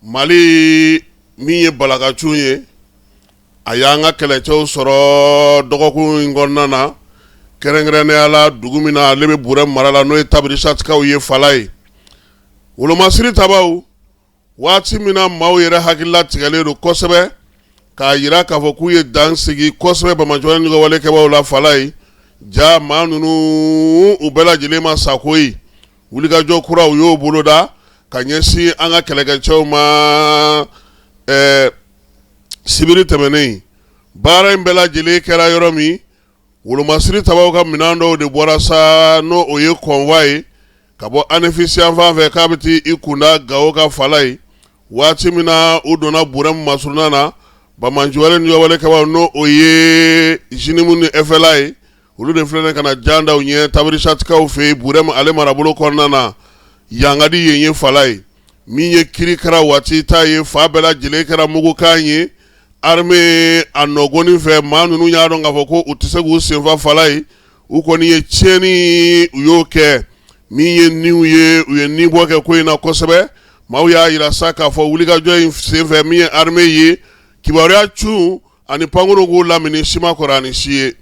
Mali min ye balakacun ye, a y'an ka kɛlɛcɛw sɔrɔ dɔgɔkun in kɔnɔna na, kɛrɛnkɛrɛnnenya la dugu min na ale bɛ Burɛmu mara la, n'o ye Tabirisatikaw ye Falaye. Wolomasiri tabaw, waati min na maaw yɛrɛ hakilila tigɛlen don kosɛbɛ k'a jira k'a fɔ k'u ye dan sigi kosɛbɛ banbaanciwale ni walekɛbaaw la Falaye, ja maa ninnu u bɛɛ lajɛlen ma sa koyi. Wulikajɔ kura u y'o boloda ka ɲɛsin an ka kɛlɛkɛcɛw ma sibiri tɛmɛnen. Baara in bɛɛ lajɛlen kɛra yɔrɔ min, wolomasiri tabaw ka minɛn dɔw de bɔra sa, n'o o ye convoi ye ka bɔ Anefisi yanfan fɛ k'a bɛ taa i kunda Gawo kan Falaye. Waati min na u donna Burɛmu masurunna na, banbaanciwale ni walekɛbaaw, n'o o ye JNIM ni FLA ye, olu de filɛ ka na jan da u ɲɛ Tabirisatikaw fɛ yen Burɛmu ale marabolo kɔnɔna na. Yan ka di yen ye Falaye. Min ye kirikara waati ta ye, fan bɛɛ lajɛlen kɛra mugukan ye. Armée a nɔgɔnin fɛ, maa ninnu y'a dɔn k'a fɔ ko u tɛ se k'u senfa Falaye. U kɔni ye tiɲɛni u y'o kɛ. Min ye niw ye, u ye nibɔ kɛ ko in na kosɛbɛ. Maaw y'a jira sa k'a fɔ wulikajɔ in senfɛ, min ye armée ye, kibaruya cun ani pankurun k'u lamini si ma kɔrɔ ani si ye.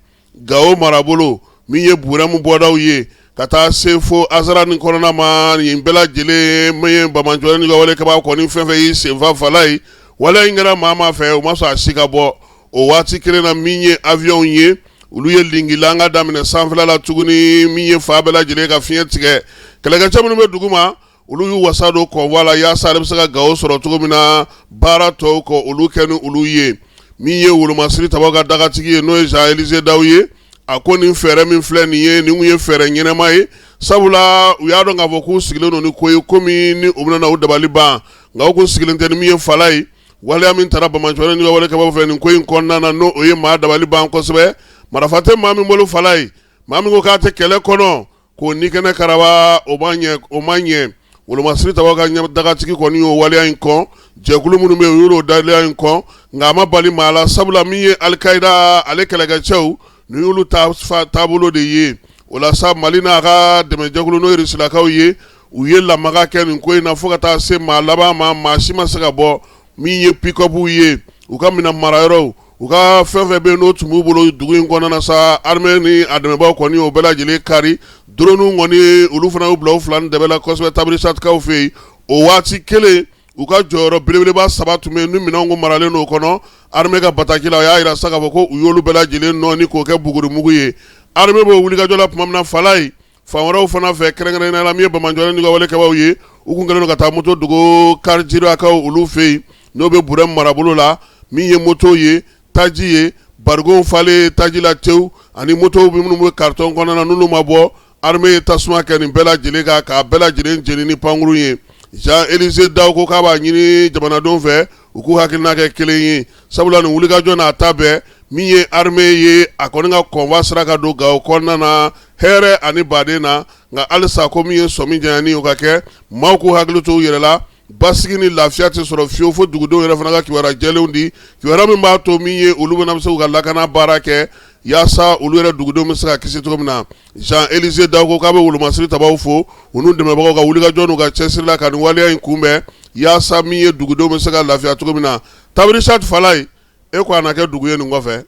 Gawo marabolo, min ye Burɛmu bɔdaw ye ka taa se fo Azara ni kɔnɔna ma, nin bɛɛ lajɛlen min ye banbaanciwale ni walekɛbaa kɔni fɛn fɛn y'i senfa Falaye, waleya in kɛra maa maa fɛ, u ma sɔn a si ka bɔ. O waati kelen na, min ye avion ye, olu ye lingilanga daminɛ sanfɛla la tuguni, min ye fan bɛɛ lajɛlen ka fiɲɛ tigɛ. Kɛlɛkɛcɛ minnu bɛ dugu ma, olu y'u wasa don convoi la yaasa ale bɛ se ka Gawo sɔrɔ cogo min na, baara tɔw kɔ olu kɛ ni olu ye. Min ye wolomasiri tabaw ka dagatigi ye, n'o ye Jean Élisée Daw ye, a ko nin fɛɛrɛ min filɛ nin ye, nin kun ye fɛɛrɛ ɲɛnama ye, sabula u y'a dɔn k'a fɔ k'u sigilen don ni ko ye, ko min ni u bɛna u dabali ban, nka u kun sigilen tɛ ni min ye Falaye. Waleya min taara banbaanciwale ni walekɛbaaw fɛ nin ko in kɔnɔna na, n'o o ye maa dabali ban kosɛbɛ. Marifa tɛ maa min bolo Falaye, maa min ko k'a tɛ kɛlɛ kɔnɔ, k'o ni kɛnɛ karaba, o ma ɲɛ, o ma ɲɛ. Wolomasiri tabaw ka dagatigi kɔni y'o waleya in kɔn. Jɛkulu minnu bɛ yen, u y'o waleya in kɔn, nka a ma bali maa la, sabula min ye Alikayida ale kɛlɛkɛcɛw, nin y'olu taabolo de ye. O la sa, Mali n'a ka dɛmɛjɛkulu, n'o ye Rusilakaw ye, u ye lamaga kɛ nin ko in na fo ka taa se maa laban ma. Maa si ma se ka bɔ. Min ye pick-up ye, u ka minɛn marayɔrɔw, u ka fɛn fɛn bɛ yen n'o tun b'u bolo dugu in kɔnɔna na sa, armée ni a dɛmɛbaaw kɔni o bɛɛ lajɛlen kari. Drone kɔni, olu fana y'u bila u fila ni dɛbɛ la kosɛbɛ Tabirisatikaw fɛ yen. O waati kelen, u ka jɔyɔrɔ belebeleba saba tun bɛ yen ni minɛnw kun maralen don o kɔnɔ armée ka bataki la. O y'a jira sa k'a fɔ ko u y'olu bɛɛ lajɛlen nɔɔni k'o kɛ bugurimugu ye. Armée b'o wulikajɔ la tuma min na Falaye, fan wɛrɛw fana fɛ, kɛrɛnkɛrɛnnenya la min ye banbaanciwale ni walekɛbaaw ye, u kun kɛlen don ka taa moto dogo Karijirakaw olu fɛ yen, n'o bɛ Burɛmu marabolo la. Min ye moto ye, taji ye, barigonw falen taji la tewu, ani motow bɛ minnu bɛ carton kɔnɔna na, n'olu ma bɔ, armée ye tasuma kɛ nin bɛɛ lajɛlen kan k'a bɛɛ lajɛlen jeni ni pankurun ye. Jean Élisée Daw ko k'a b'a ɲini jamanadenw fɛ, u k'u hakilina kɛ kelen ye, sabula nin wulikajɔ n'a ta bɛɛ, min ye armée ye, a kɔni ka convoi sera ka don Gawo kɔnɔna na hɛrɛ ani baden na. Nka halisa ko min ye sɔmi janyani, o ka kɛ, maaw k'u hakili to u yɛrɛ la. Basigi ni lafiya tɛ sɔrɔ fiyewu fo dugudenw yɛrɛ fana ka kibaruya jɛlenw di, kibaruya min b'a to min ye olu bɛna se k'u ka lakana baara kɛ yaasa olu yɛrɛ dugudenw bɛ se ka kisi cogo min na. Jean Élisée Daw ko k'a bɛ wolomasiri tabaw fo, u n'u dɛmɛbagaw ka wulikajɔ n'u ka cɛsiri la ka nin waleya in kunbɛn yaasa min ye dugudenw bɛ se ka lafiya cogo min na. Tabirisati Falaye, e ko a na kɛ dugu ye nin kɔfɛ.